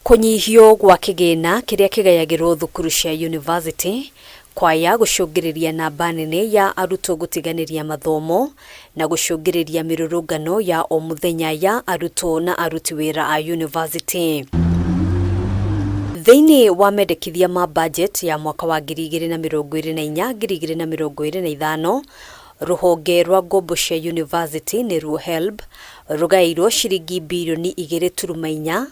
Kũnyihio gwa kĩgĩna kĩrĩa kĩgayagĩrwo thukuru cia university kwaya gũcũngĩrĩria namba nene ya arutwo gũtiganĩria mathomo na gũcũngĩrĩria mĩrũrũngano ya o mũthenya ya arutwo na aruti wĩra a university. Thĩinĩ wa mendekithia ma budget ya mwaka wa 2024 2025, rũhonge rwa ngombo cia university nĩruo HELB rũgaĩirwo ciringi birioni 2.4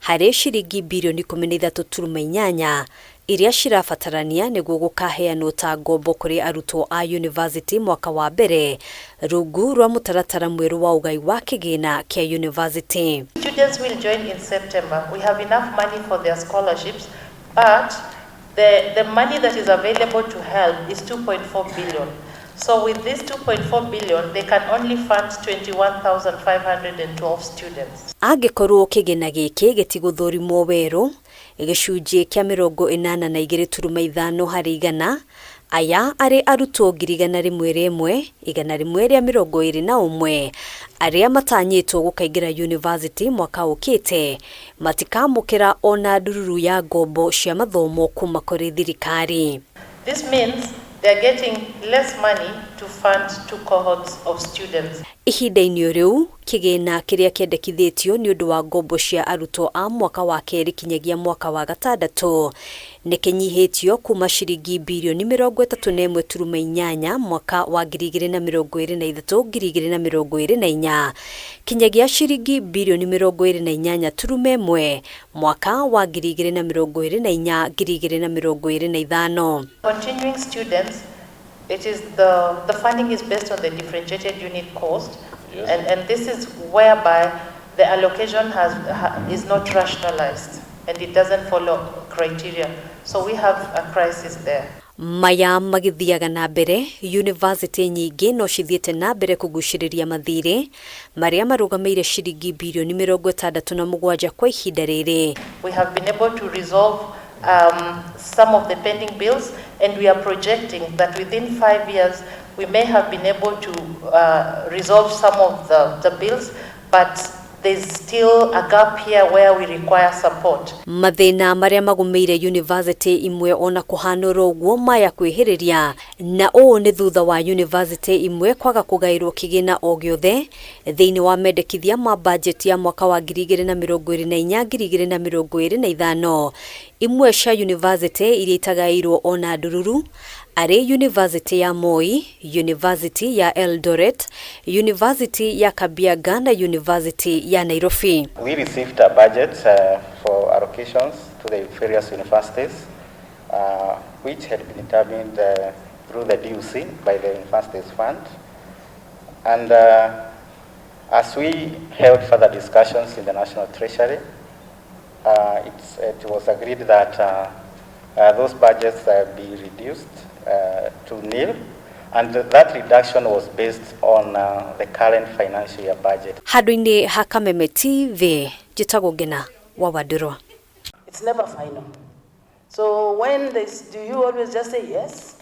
harĩ ciringi birioni 13.8 iria cirabatarania nĩguo gũkaheanwo ta ngombo kũrĩ arutwo a university mwaka wa mbere rungu rwa mũtaratara mwerũ wa ũgai wa kĩgĩna kĩa university. Students will join in September. We have enough money for their scholarships, but the money that is available to HELB is 2.4 billion. So with this 2.4 billion, they can only fund 21,512 students. Angĩkorwo kĩgĩna gĩkĩ gĩtigũthũrimwo werũ, gĩcunjĩ kĩa 82.5 harĩ igana aya arĩ arutwo 101,121 arĩa matanyĩtwo gũkaingĩra university mwaka ũkĩte matikamũkĩra ona ndururu ya ngombo cia mathomo kuma kũrĩ thirikari. This means they are getting less money to fund two cohorts of students. Ihinda-inĩ o rĩu, kĩgĩna kĩrĩa kĩendekithĩtio nĩ ũndũ wa ngombo cia arutwo a mwaka wa kerĩ kinyagia mwaka wa gatandatũ nĩ kĩnyihĩtio kuma ciringi birioni 31.8 mwaka wa 2023 2024 kinyagia ciringi birioni 28.1 mwaka wa 2024 2025. Continuing students, it is the funding is based on the differentiated unit cost, and this is whereby the allocation is not rationalized and it doesn't follow criteria. So we have a crisis there. Maya magĩthiaga na mbere, university nyingĩ no cithiĩte na mbere kũgucĩrĩria mathirĩ marĩa marũgamĩire ciringi birioni 67 kwa ihinda rĩrĩ. We have been able to resolve some of the pending bills, and we are projecting that within 5 years we may have been able to resolve some of the bills, but there's still a gap here where we require support. Mathĩna marĩa magũmĩire university imwe ona kũhanũra ũguo maya kwĩhĩrĩria, na ũũ nĩ thutha wa university imwe kwaga kũgaĩrwo kĩgĩna o gĩothe thĩinĩ wa mendekithia ma budget ya mwaka wa 2024 2025. Imwe cia university iria itagaĩirwo ona ndururu arĩ University ya Moi, University ya Eldoret, University ya Kabianga na University ya Nairobi. We received a budget for allocations to the various universities, which had been determined through the DUC by the Universities Fund. And as we held further discussions in the National Treasury, it was agreed that those budgets be reduced to nil, and that reduction was based on the current financial year budget. Handũ-inĩ ha Kameme TV, njĩtagwo Ngena wa Wandũrwa. It's never final. So when they, do you always just say yes?